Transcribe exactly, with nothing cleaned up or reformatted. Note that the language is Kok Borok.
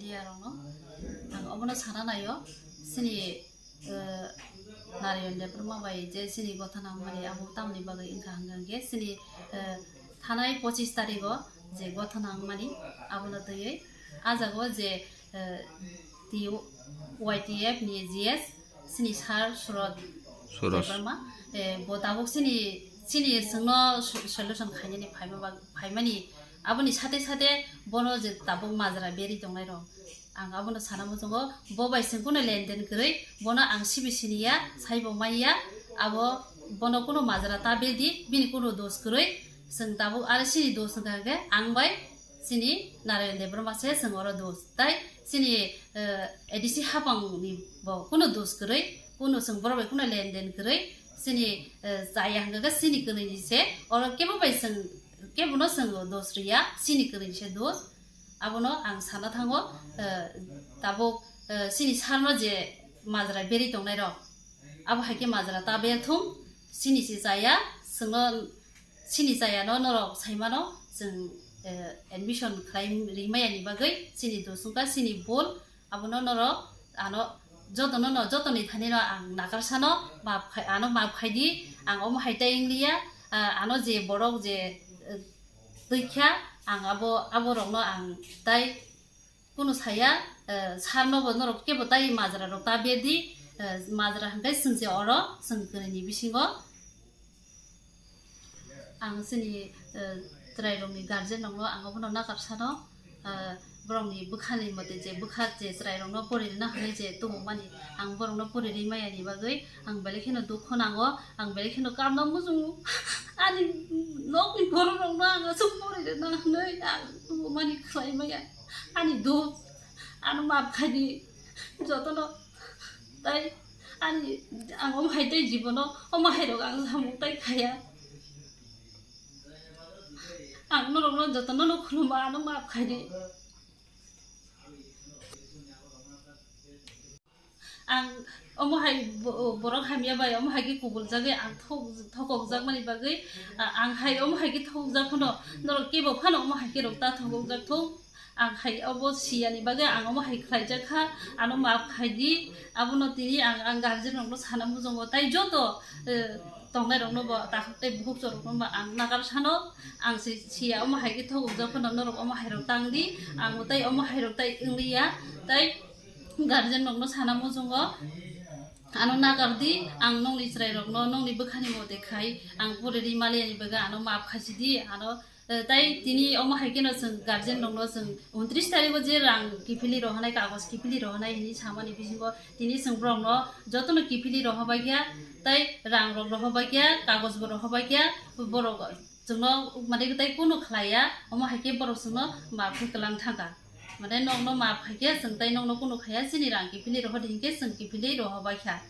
Yarokno ang obono sana naio, chini, eh, Narayan Debbarma bai je chini gotha nangmani abo tamni bagwi wngkha hwnkha hwnkhe chini, eh, thanai pochis tarigo je gotha nangmani abono twiwi ah jago je, eh, T Y T F ni G S chini sir Suraj Suraj. Debbarma, eh, bo tabuk chini, chini chwngno so-, solution khainani phaima bag-, phaimani aboni sate sate bono je tabuk majra berwi tongnairok. Ang abono sana muchungo, bo bai chwng kunu lenden kwrwi, bono ang sibi siniya, saibo maiya, abo bono kunu majra ta berdi, bini kunu dos kwrwi, chwng tabuk aro chini dos wngkha hwnkhe ang bai chini Narayan Debbarma se chwng oro dos. Tai chini, eh, A D C hapang ni bo kunu dos kwrwi, kunu chwng borok bai kunu lenden kwrwi, chini, eh, chaya hwnkha khe chini kwrwini se, oro kebo bai chwng, kebono chwng dos rwya, chini kwrwini se dos. Abono ang sana thango, eh, tabuk, eh, chini sir no je majra berwi tongnairok, abo hai khe majra ta berthung, chini se chaya, chwngno, chini chayano norok saimano chwng, eh, admission khlai rimaya ni bagwi chini dos wngkha, chini bol, abono norok ano jotono no, jotoni thani no ang nakarsano map khai, ano map khaidi, ang omo hai tai wngliya, ah, ano je borok je, eh, twi kha, ang abo, abo rokno ang tai kunu saya, eh, sir no bo norok kebo tai majra rok ta berdi, eh, majra hwnkhe chwng se oro chwng kwrwini bisingo. Ang chini, eh, chwrairokni guardian rokno ang obono nakar sano, eh, borokni bwkhani mote je bwkha je chwrairokno pori rwna hwnwi je tubukmani, ang borokno pori rwi maya ni bagwi ang belai kheno dukho nango, ang belai kheno kamna muchungo. Ani nokni borok rokno ang aswk pori rwna hwnwi ang tubukmani khlai maya. Ani duk, ano map khai di jotono. Tai ani ang omo hai tei jibono omo hai rok ang samung tai khaya. Ang norokno jotono no khuluma, ano maaf khai di. Ang omo hai bo-, borok hamya bai omo hai khe kubul jagwi ang thok-, thokok jakmani bagwi, a-, ang hai omo hai khe thokjak phano norok kebo phano omo hai khe rok ta thokok jak thung. Ang hai obo siyani bagwi ang omo hai khlaijak kha, ano maaf khai di. Abono tini ang, ang guardian rokno sana muchungo, tai joto, eh, tongnai rokno bo takhuk tei bukhuk chwrokno bo ang nakar sano, ang si-, siya omo hai khe thokjak phano norok omo hai rok tang di, ang tai omo hai rok tai wngliya, tai guardian rokno sana muchungo, ano nakar di, ang nokni chwrai rokno nokni bwkhani mote khai ang pore ri maliya ni bagwi ano maaf khai si di, ano Eh, tai tini omo hai kheno chwng guardian rokno chwng untris tarigo je rang kiphilwi rohonai, kagoj kiphilwi rohonai hinwi samani bisingo tini chwng borokno jotono kiphilwi rohobaikha, tai rang rok rohobaikha, kagoj bo rohobaikha, borok chwngno mane tai kunu khlaiya, omo hai khe borok chwngno maaf khe kwlang thangkha. Mane nokno maaf khai khe chwng tai nokno kunu khaiya, chini rang kiphilwi rohodi hinkhe chwng kiphilwi rohobaikha.